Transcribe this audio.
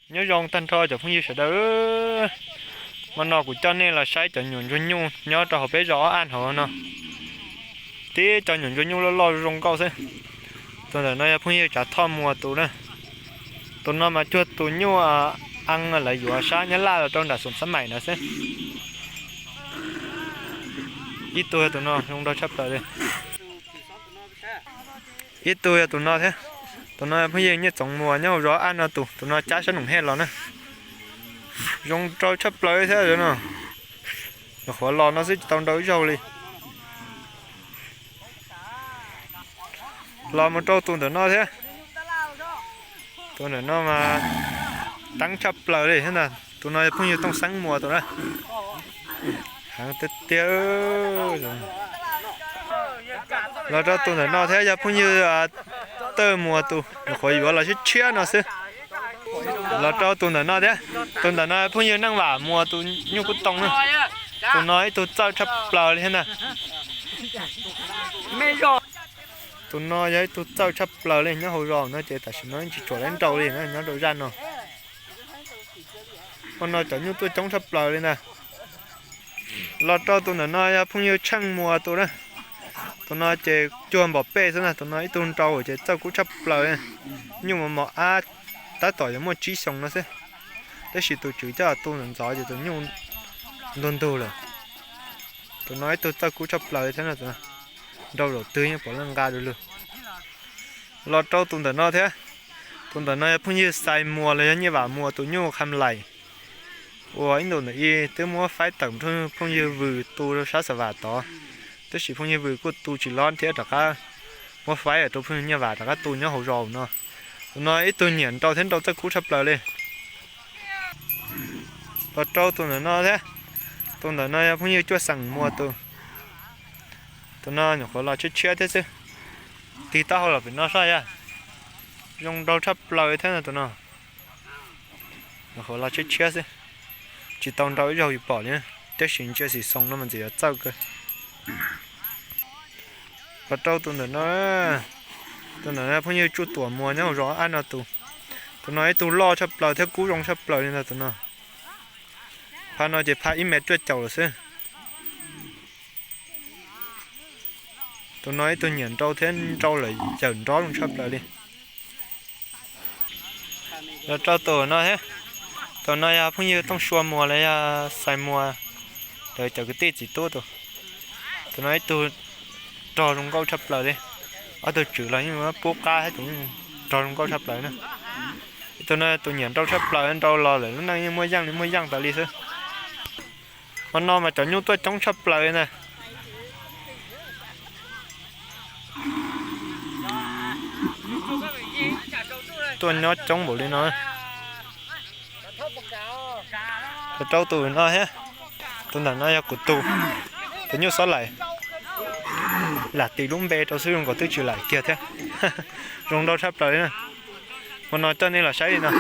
Nyob zoo tag nrho cov phooj ywg sawv daws, hmo no kuv coj nej los saib cov nyuam ntsuag nyuj nyob rau hauv peb zos Ob Aj hauv no. Tib cov nyuam ntsuag nyuj loj loj zoo nkauj xwb. Tus ntawm no yog phooj ywg Tsav Thoj Muas tus na. Tus no mas cuag tus nyuj a lawv yuav sab Nyab Laj los rau nram Xoom Xab Maim na xwb. Ib tug yog tus no zoo nraug tshaj plaws li. Ib tug yog tus no thiab. Tus no phooj ywg Nyiaj Txoov Muas nyob hauv zos Aj no tus, tus no cab sab Noom Hej los na. Zoo nraug tshaj plaws thiab no. Nyuam qhuav los no xwb tsis tau nrau ib zaug li. Los mus rau tus ntawm no thiab. Tus ntawm no mas teeb tshaj plaws li thiab ntag. Tus no yog phooj ywg Tooj Xeeb Muas tus na. Heev tiag tiag. Los rau tus ntawm no thiab yog phooj ywg Tawj Muas tus, nyuam qhuav yuav los tshiab tshiab no xwb. Los rau tus ntawm no thiab. Tus ntawm no phooj ywg Neej Vam Muas tus nyuj kub too na. Tus no ib tug txawj tshaj plaws li thiab ntag. Tus no yog ib tug txawj tshaj plaws li nyob hauv zos no ces tam sim no tsis tshua lab nrau li na nyob rau zaj no. Hmo no cov nyuj tuaj coob tshaj plaws li ntag. Los rau tus ntawm no yog phooj ywg Tsheej Muas tus na. Tus no ces cuag npom pej xwb na, tus no ib tug nrau ces txawj kub tshaj plaws. Nyuj mos mos ab, tab tom yuav muaj tsib xyoos no xwb. Tab sis tus tswv coj tu ntxov ntxov ces tus nyuj ntug ntug lawm. Tus no ib tug txawj kub tshaj plaws thiab no, nrau zaum twg yeej pom laj nqa du lug. Los rau tus ntawm no thiab. Tus ntawm no yog phooj ywg Xais Muas los yog Nyiaj Vam Muas tus nyuj Kham Lais, uas ib ntus ntawm ib twb muab faib tawm rau phooj ywg Vws tu rau sab Xa Vam tod, tab sis phooj ywg Vws kuj tu tsis lob thiab rov qab muab faib rau phooj ywg Nyiaj Vam rov qab tu nyob hauv zos no. Tus no ib tug nyiam nrau thiab nrau txawj kub tshaj plaws li. Los rau tus ntawm no thiab. Tus ntawm no yog phooj ywg Cuaj Xeem Muas tus. Tus no nyuam qhuav los tshiab tshiab thiab xwb. Tig taub hau los pem no soj yag. Zoo nraug tshaj plaws thiab tus no. Nyuam qhuav los tshiab tshiab xwb, tsis tau nrau ib zaug yus pom li, tab sis ntsia xim xoo no mas ntxim yuav txawj kawg. Los rau tus ntawm no, tus ntawm no phooj ywg Tsuj Tuam Muas nyob hauv zos Ab no tus. Tus no ib tug loj tshaj plaws thiab kub zoo tshaj plaws li ntag tus no. Phaj no ces phaj ib mev cuaj caum lawm xwb. Tus no ib tug nyiam nrau thiab nrau lawm yawm nrob zoo tshaj plaws li. Los rau tus no thiab. Tus no yog phooj ywg Tooj Sua Muas los yog Xais Muas, lawv cov kwv tij txiv tub tus. Tus no ib tug rog zoo nkauj tshaj plaws li. Ob tug tswv los yeej pub qab thiab ces yeej rog zoo nkauj tshaj plaws na. Tus no tus nyiam nrau tshaj plaws, nrau los lawm lub neej yeej muaj yeej li muaj yeej tas li xwb. Hmo no mas cov nyuj tuaj coob tshaj plaws na. Tuaj nyob coob npaum li no. Rau tus no thiab. Tus ntawm no yog kuv tus, tus nyuj xob laim. Lam tis lub npe rau xwb zoo nkaus twb tsis laim kiag thiab. Zoo nrau tshaj plaws li na. Hmo no coj nej los saib li no.